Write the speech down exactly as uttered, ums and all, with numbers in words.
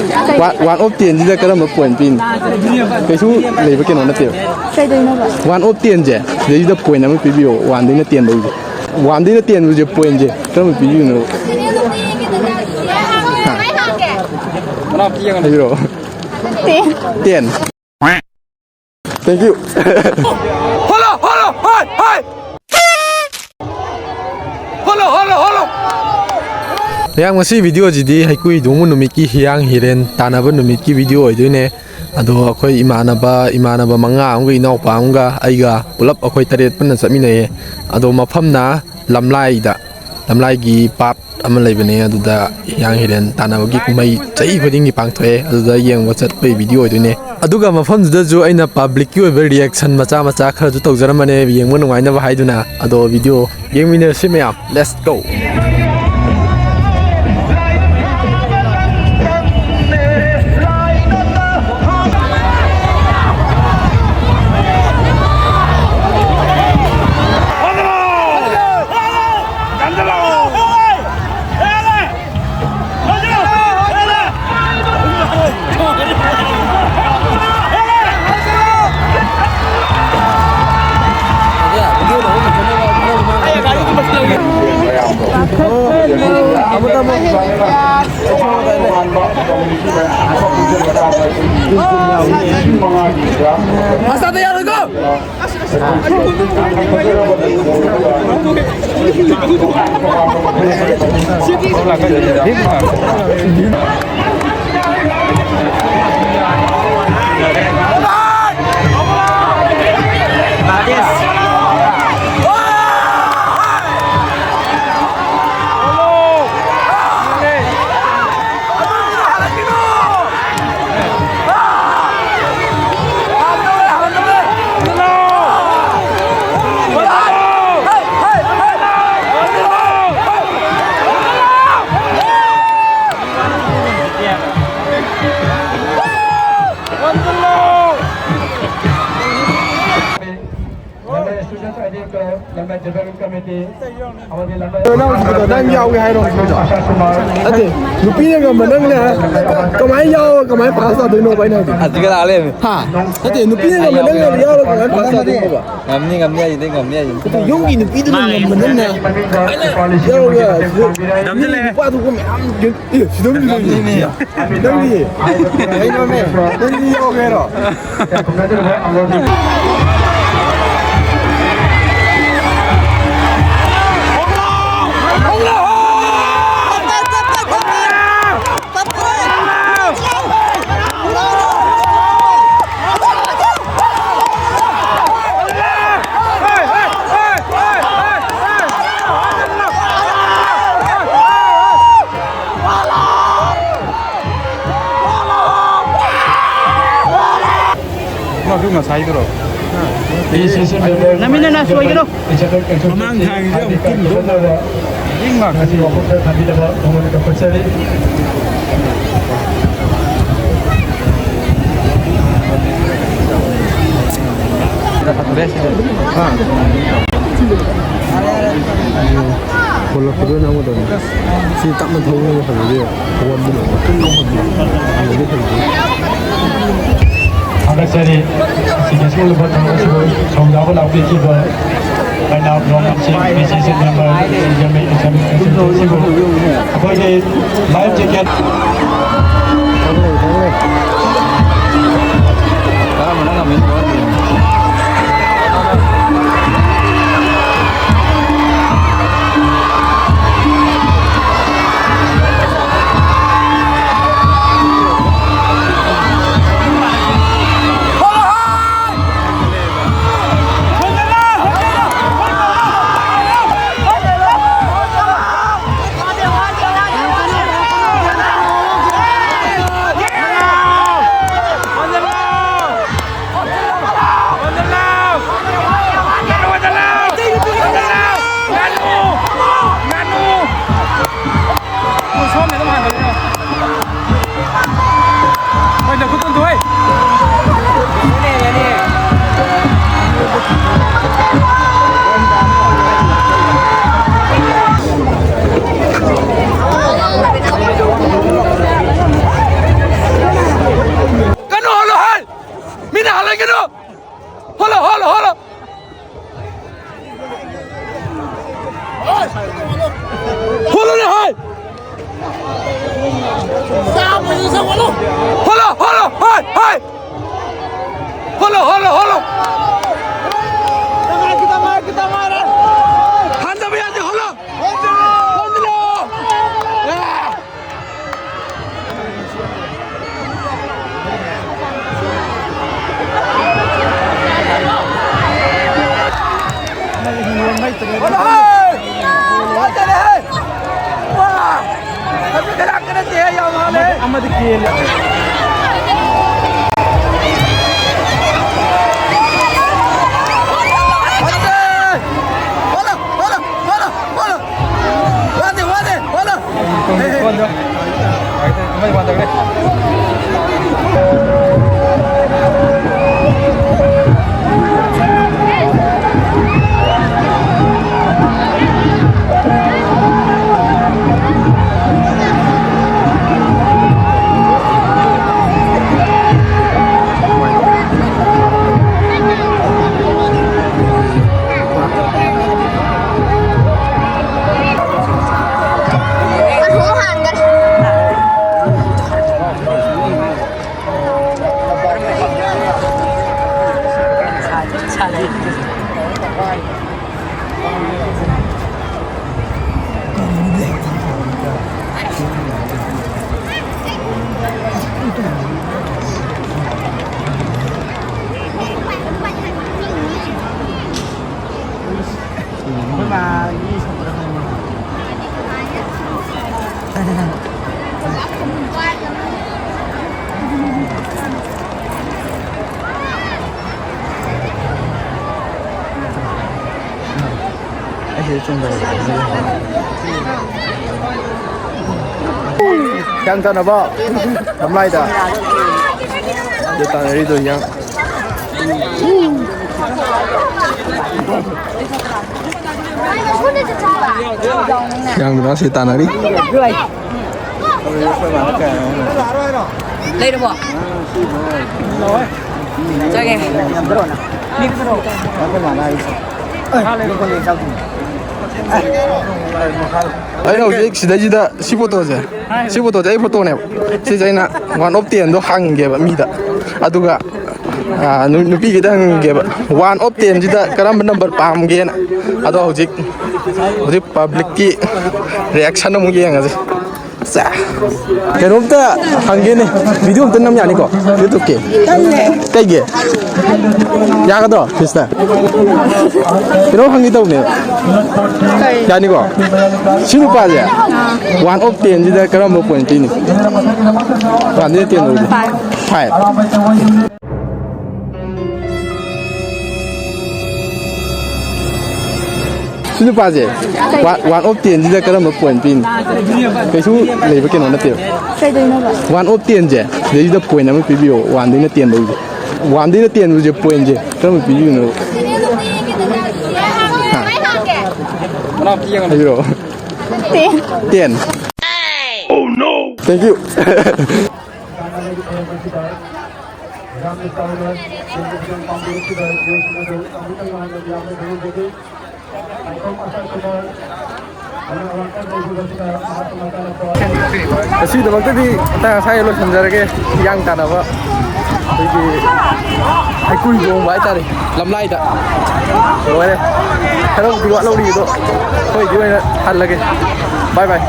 One of ten ꯁꯤꯗ ꯀꯔꯝꯕ point ꯄꯤꯅꯤ? ꯀꯩꯁꯨ ꯂꯩꯕ ꯀꯩꯅꯣ ꯅꯠꯇꯦꯕ꯫ ꯀꯩꯗꯧꯅꯣꯕ? One of ten ꯁꯦ ꯁꯤꯗꯩꯁꯤꯗ ꯄꯣꯏꯟ ꯑꯃ ꯄꯤꯕꯤꯌꯣ, ꯋꯥꯟꯗꯩꯅ ꯇꯦꯟ ꯐꯥꯎꯁꯦ꯫ ꯋꯥꯟꯗꯩꯅ ꯇꯦꯟ ꯐꯥꯎꯁꯦ ꯄꯣꯏꯟꯁꯦ ꯀꯔꯝꯕ ꯄꯤꯕꯤꯅꯣ? ꯍꯥ? ꯍꯥꯏꯕꯤꯔꯛꯑꯣ꯫ ꯇꯦꯟ꯫ Thank you. ꯍꯣꯂꯣ, ꯍꯣꯂꯣ, ꯍꯣꯏ, ꯍꯣꯏ꯫ ꯍꯣꯂꯣ, ꯍꯣꯂꯣ, ꯍꯣꯂꯣ꯫ ꯃꯌꯥꯝ, ꯉꯁꯤ ꯚꯤꯗꯤꯑꯣꯁꯤꯗꯤ ꯍꯩꯀꯨ ꯍꯤꯗꯣꯡꯕ ꯅꯨꯃꯤꯠꯀꯤ ꯍꯤꯌꯥꯡ ꯍꯤꯔꯦꯟ ꯇꯥꯟꯅꯕ ꯅꯨꯃꯤꯠꯀꯤ ꯚꯤꯗꯤꯑꯣ ꯑꯣꯏꯗꯣꯏꯅꯦ꯫ ꯑꯗꯣ ꯑꯩꯈꯣꯏ ꯏꯃꯥꯟꯅꯕ, ꯏꯃꯥꯟꯅꯕ ꯃꯉꯥ ꯑꯃꯒ ꯏꯅꯥꯎꯄꯥ ꯑꯃꯒ ꯑꯩꯒ ꯄꯨꯂꯞ ꯑꯩꯈꯣꯏ ꯇꯔꯦꯠ ꯄꯨꯟꯅ ꯆꯠꯃꯤꯟꯅꯩꯌꯦ꯫ ꯑꯗꯣ ꯃꯐꯝꯅ ꯂꯝꯂꯥꯏꯗ, ꯂꯝꯂꯥꯏꯒꯤ ꯄꯥꯠ ꯑꯃ ꯂꯩꯕꯅꯦ, ꯑꯗꯨꯗ ꯍꯤꯌꯥꯡ ꯍꯤꯔꯦꯟ ꯇꯥꯟꯅꯕꯒꯤ ꯀꯨꯝꯍꯩ ꯆꯍꯤ ꯈꯨꯗꯤꯡꯒꯤ ꯄꯥꯡꯊꯣꯛꯑꯦ꯫ ꯑꯗꯨꯗ ꯌꯦꯡꯕ ꯆꯠꯄꯒꯤ ꯚꯤꯗꯤꯑꯣ ꯑꯣꯏꯗꯣꯏꯅꯦ꯫ ꯑꯗꯨꯒ ꯃꯐꯝꯗꯨꯗꯁꯨ ꯑꯩꯅ ꯄꯕ꯭ꯂꯤꯛꯀꯤ ꯑꯣꯏꯕ ꯔꯤꯌꯦꯛꯁꯟ ꯃꯆꯥ ꯃꯆꯥ ꯈꯔꯁꯨ ꯇꯧꯖꯔꯝꯕꯅꯦ, ꯌꯦꯡꯕ ꯅꯨꯡꯉꯥꯏꯅꯕ ꯍꯥꯏꯗꯨꯅ꯫ ꯑꯗꯣ ꯚꯤꯗꯤꯑꯣ ꯌꯦꯡꯃꯤꯟꯅꯔꯁꯤ ꯃꯌꯥꯝ꯫ Let's go! ꯅꯪ ꯌꯥꯎꯒꯦ ꯍꯥꯏꯔꯣ ꯍꯧꯖꯤꯛꯀꯤꯗꯣ? ꯅꯠꯇꯦ, ꯅꯨꯄꯤꯅ ꯉꯝꯕ ꯅꯪꯅ ꯀꯃꯥꯏꯅ ꯌꯥꯎ, ꯀꯃꯥꯏꯅ ꯄꯥꯁ ꯇꯥꯗꯣꯏꯅꯣꯕ ꯑꯩꯅ ꯍꯥꯏꯗꯤ? ꯑꯁꯤꯒ ꯂꯥꯛꯑ ꯂꯩꯔꯝꯃꯦ꯫ ꯍꯥ? ꯅꯠꯇꯦ, ꯅꯨꯄꯤꯅ ꯉꯝꯕ ꯅꯪꯅ ꯌꯥꯎꯔ ꯀꯃꯥꯏꯅ ꯄꯥꯁ ꯇꯥꯗꯣꯏꯅꯣꯕ? ꯉꯝꯅꯤ, ꯉꯝꯅꯤ ꯍꯥꯏꯁꯤꯗꯤ, ꯉꯝꯅꯤ ꯍꯥꯏꯁꯤꯗꯤ꯫ ꯅꯠꯇꯦ, ꯌꯨꯝꯒꯤ ꯅꯨꯄꯤꯗꯨꯅ ꯉꯝꯕ ꯅꯪꯅ ꯀꯃꯥꯏꯅ ꯌꯥꯎꯔꯒ ꯅꯨꯄꯥꯗꯨꯒ ꯃꯌꯥꯝ ꯑꯦ, ꯁꯤꯗ ꯑꯃꯁꯨ ꯂꯩꯔꯤ꯫ ꯅꯪꯗꯤ? ꯀꯩꯅꯣꯃꯦ, ꯅꯪꯗꯤ ꯌꯥꯎꯒꯦ ꯍꯥꯏꯔꯣ? ꯅꯪꯁꯨ ꯉꯁꯥꯏꯗꯨꯔꯣ? ꯅꯃꯤꯠꯅ ꯅꯥ ꯁꯣꯏꯒꯅꯨ꯫ ꯃꯃꯥꯡ ꯊꯥꯒꯤꯁꯦ ꯑꯃꯨꯛ ꯇꯨꯝꯗꯧ ꯃꯥꯜꯂꯦ꯫ ꯏꯪ ꯂꯥꯛꯀꯅꯤ꯫ ꯍꯣꯜꯂꯛꯄꯗ ꯑꯣꯏꯅ ꯑꯃꯨꯛ ꯇꯧꯅꯤ꯫ ꯁꯤ ꯇꯞꯅ ꯊꯧꯕꯅ ꯐꯖꯗꯦ꯫ ꯍꯣꯟꯕꯗꯣ꯫ ꯍꯣꯟꯕꯗꯤ ꯐꯖꯗꯦ꯫ ꯊꯥꯒꯠꯆꯔꯤ꯫ ꯑꯁꯤꯒꯤ ꯑꯁꯤꯒꯨꯝꯂꯕ ꯊꯧꯔꯝ ꯑꯁꯤꯕꯨ ꯊꯧꯖꯥꯕ ꯂꯥꯛꯄꯤꯈꯤꯕ ꯃꯩꯅꯥ ꯕ꯭ꯔꯣꯃꯟꯁꯤꯡ, ꯕꯤ ꯁꯤ ꯁꯤ ꯃꯦꯝꯕꯔ, ꯑꯦꯛꯖꯥꯃꯤꯅꯦꯁꯟ ꯀꯟꯁꯜꯇꯦꯟꯁꯤꯕꯨ ꯑꯩꯈꯣꯏꯒꯤ ꯂꯥꯏꯐ ꯖꯦꯀꯦꯠ ꯀꯔꯝꯕꯅ ꯉꯝꯃꯤꯅꯣ? ꯍꯣꯏ, ꯅꯈꯨꯠꯇꯨꯝ ꯇꯧ, ꯍꯣꯏ꯫ ꯍꯣꯜꯂꯣ, ꯍꯣꯜꯂꯣ꯫ ꯇꯉꯥꯏ ꯈꯤꯇꯪ ꯉꯥꯏ, ꯈꯤꯇꯪ ꯉꯥꯏꯔꯦ꯫ ꯍꯟꯊꯕ ꯌꯥꯗꯦ, ꯍꯣꯜꯂꯣ꯫ ꯍꯣꯜꯂꯣ꯫ ꯑꯥ꯫ ꯍꯣꯜꯂꯣ꯫ ꯍꯣꯜꯂꯣ꯫ ꯋꯥ꯫ ꯑꯗꯨ ꯀꯅꯥ ꯀꯅꯥ ꯇꯦ ꯌꯥꯝ ꯍꯥꯜꯂꯦ꯫ ꯑꯃꯗꯤ ꯀꯦꯜꯂꯦ꯫ ꯋꯥꯗꯦ, ꯋꯥꯗꯦ, ꯋꯥꯗꯦ, ꯋꯥꯗꯦ꯫ ꯍꯤꯌꯥꯡ ꯇꯥꯟꯅꯕ ꯂꯝꯂꯥꯏꯗ ꯑꯗꯨ ꯇꯥꯟꯅꯔꯤꯗꯣ ꯍꯤꯌꯥꯡ꯫ ꯍꯤꯌꯥꯡꯗꯨꯅ ꯁꯤ ꯇꯥꯟꯅꯔꯤ꯫ ꯂꯩꯔꯕꯣ? ꯆꯪꯉꯦ꯫ ꯑꯩꯅ ꯍꯧꯖꯤꯛ ꯁꯤꯗꯩꯁꯤꯗ ꯁꯤ ꯐꯣꯇꯣꯁꯦ, ꯁꯤ ꯐꯣꯇꯣꯁꯦ ꯑꯩ ꯐꯣꯇꯣꯅꯦꯕ꯫ ꯁꯤꯁꯦ ꯑꯩꯅ ꯋꯥꯟ ꯑꯣꯐ ꯇꯦꯟꯗꯣ ꯍꯪꯒꯦꯕ ꯃꯤꯗ, ꯑꯗꯨꯒ ꯑꯥ, ꯅꯨ-, ꯅꯨꯄꯤꯒꯤꯗ ꯍꯪꯒꯦꯕ, ꯋꯥꯟ ꯑꯣꯐ ꯇꯦꯟꯁꯤꯗ ꯀꯔꯝꯕ ꯅꯝꯕꯔ ꯄꯥꯝꯒꯦꯅ꯫ ꯑꯗꯣ ꯍꯧꯖꯤꯛ, ꯍꯧꯖꯤꯛ ꯄꯕ꯭ꯂꯤꯛꯀꯤ ꯔꯤꯌꯦꯛꯁꯟ ꯑꯃꯨꯛ ꯌꯦꯡꯉꯁꯤ꯫ ꯁꯦ꯫ ꯀꯩꯅꯣꯝꯇ ꯍꯪꯒꯦꯅꯦ, ꯚꯤꯗꯤꯑꯣ ꯑꯝꯇ ꯅꯝ ꯌꯥꯅꯤꯀꯣ? ꯌꯨꯇ꯭ꯌꯨꯕꯀꯤ꯫ ꯀꯩꯒꯤ? ꯌꯥꯒꯗ꯭ꯔꯣ, ꯁꯤꯁꯇꯔ? ꯀꯩꯅꯣꯝ ꯍꯪꯒꯦ ꯇꯧꯕꯅꯦꯕ꯫ ꯌꯥꯅꯤꯀꯣ? ꯁꯤ ꯅꯨꯄꯥꯁꯦ ꯋꯥꯟ ꯑꯣꯐ ꯇꯦꯟꯁꯤꯗ ꯀꯔꯝꯕ ꯄꯣꯏꯟ ꯄꯤꯅꯤ? ꯋꯥꯟꯗꯩꯅ ꯇꯦꯟ ꯐꯥꯏꯚ꯫ ꯁꯤ ꯅꯨꯄꯥꯁꯦ ꯋꯥꯟ ꯑꯣꯐ ꯇꯦꯟꯁꯤꯗ ꯀꯔꯝꯕ ꯄꯣꯏꯟ ꯄꯤꯅꯤ? ꯀꯩꯁꯨ ꯂꯩꯕ ꯀꯩꯅꯣ ꯅꯠꯇꯦꯕ꯫ ꯀꯩꯗꯩꯅꯣꯕ? ꯋꯥꯟ ꯑꯣꯐ ꯇꯦꯟꯁꯦ, ꯁꯤꯗꯩꯁꯤꯗ ꯄꯣꯏꯟ ꯑꯃ ꯄꯤꯕꯤꯌꯣ, ꯋꯥꯟꯗꯩꯅ ꯇꯦꯟ ꯐꯥꯎꯁꯦ꯫ ꯋꯥꯟꯗꯩꯅ ꯇꯦꯟ ꯐꯥꯎꯁꯦ ꯄꯣꯏꯟꯁꯦ ꯀꯔꯝꯕ ꯄꯤꯕꯤꯕꯅꯣ? ꯍꯥ? ꯍꯥꯏꯕꯤꯔꯛꯑꯣ꯫ ꯇꯦꯟ꯫ ꯇꯦꯟ꯫ Thank you꯫ ꯉꯁꯤꯒꯤꯗꯃꯛꯇꯗꯤ ꯃꯇꯥꯡ ꯑꯁꯥꯏꯗ ꯂꯣꯏꯁꯤꯟꯖꯔꯒꯦ꯫ ꯍꯤꯌꯥꯡ ꯇꯥꯟꯅꯕ ꯑꯩꯈꯣꯏꯒꯤ ꯍꯩꯀ꯭ꯔꯨ ꯍꯤꯗꯣꯡꯕ ꯍꯥꯏꯇꯥꯔꯦ, ꯂꯝꯂꯥꯏꯗ ꯂꯣꯏꯔꯦ꯫ ꯈꯔꯕꯨꯗꯤ ꯋꯥꯠꯍꯧꯔꯤ ꯑꯗꯣ ꯑꯩꯈꯣꯏꯒꯤ ꯑꯣꯏꯅ ꯍꯜꯂꯒꯦ꯫ ꯕꯥꯏ ꯕꯥꯏ꯫